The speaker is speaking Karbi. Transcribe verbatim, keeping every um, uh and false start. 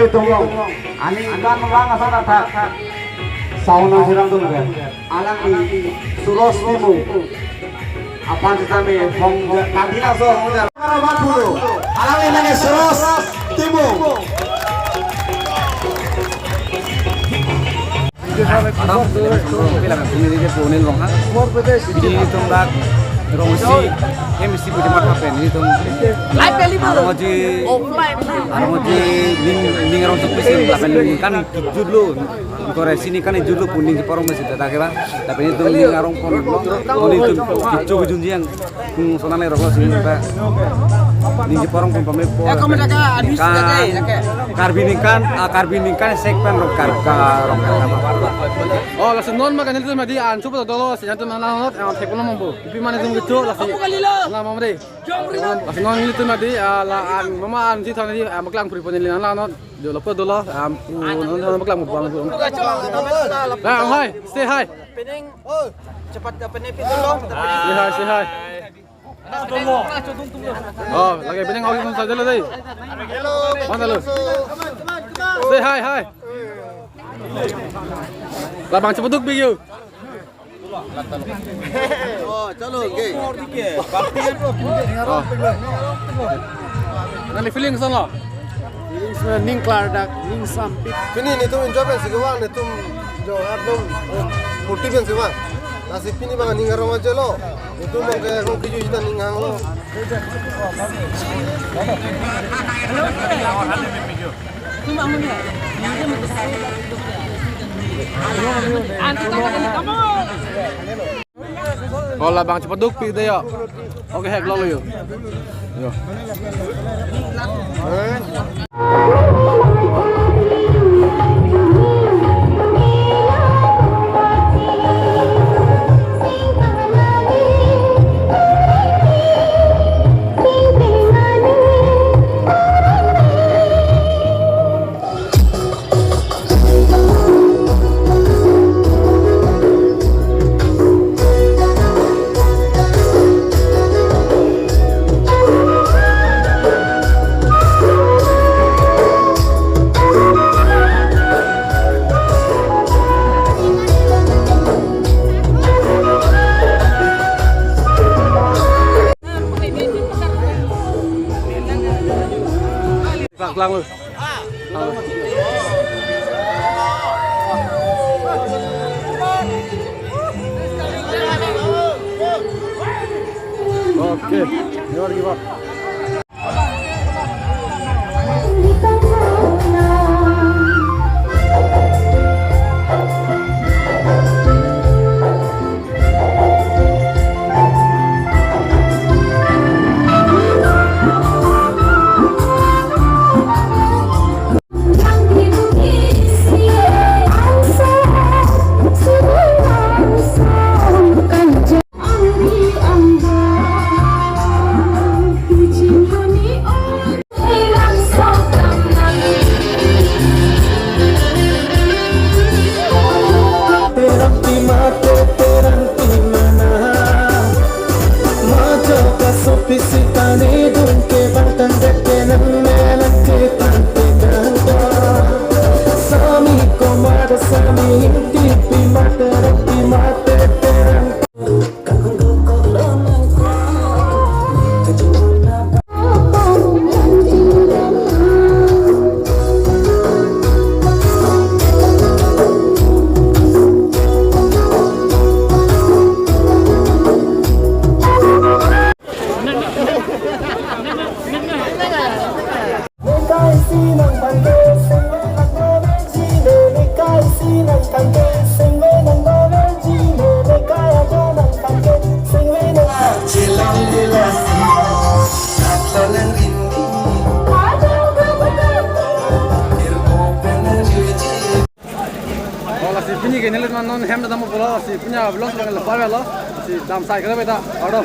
Tumlong, aningkan lang asan athak. Sauna sirang tum ke. Alangli Suros Timung. Aphan sitame bong kantina so. Karabat bulu. Alangli name Suros Timung. Adam, bilang ini dia punin rong ha. Ini tum dak rong si, M C pu jemat apa ini tum. Live kali, Bang. Arong aji, offline. Arong aji ning, ning arong si pisin lapen ning kan kijut lo. Kore sini kan kijut lo puning si porong masih dak ke ba. Tapi ini tum ning arong pon. Ini tum kijut kijun jiang. Hmm, sonang le rokok sini kita. Ningje porong pun pame por. Ya, kamu jaga, habis Kan, jaga, jaga. Karbi ningkan, ah, Karbi ningkan sek pen rong kar, ka, rong kar, ka. Oh, langsung non makan itu madi an, coba dolo, sinyal tu nang not, eh, tek pun mampu. Ipi mana itu gitu, lasi. Apa kali lo? Nang mamre. Langsung non itu madi, ah, la an, mama an si thani, ah, maklang puri pun ini nang not. Jo lapu dolo, ah, nang, nang maklang puri pun. Lah, hai, stay high. Pening. Oh, cepat ke pening pintu dong. Say hi, say hi. Oh, lagi pening awak itu saja lo deh. Mana lo? Say hi, hi. Labang cepat duk bigyu. Oh, chalo, okay. Oh. Nani feeling sana? Feelings na ning klardak, ning sampik. Pini netum enjoy pensi kevang, netum jo atum, eh, furti pensi vang. Lasi pini bang ning arong aja lo. Netum bang ke arong kiju jita ning hanglo. Hola bang, cepat duk pi deh yo. Oke, hek lo yo. Yo. Paklang lu. Oke, ini lagi, Pak. Terang pi mate, terang pi mana. Majo kaso pisi tani dun ke bang tang dek ke nang melang ke tang ke tang ko. Sami komada sami inti pi mate, terang pi mate, terang. Oh, lasi pini ke nelet man non hem dam pulo, lasi pini vlog bang lepa lo, lasi dam sai kena beta, auto.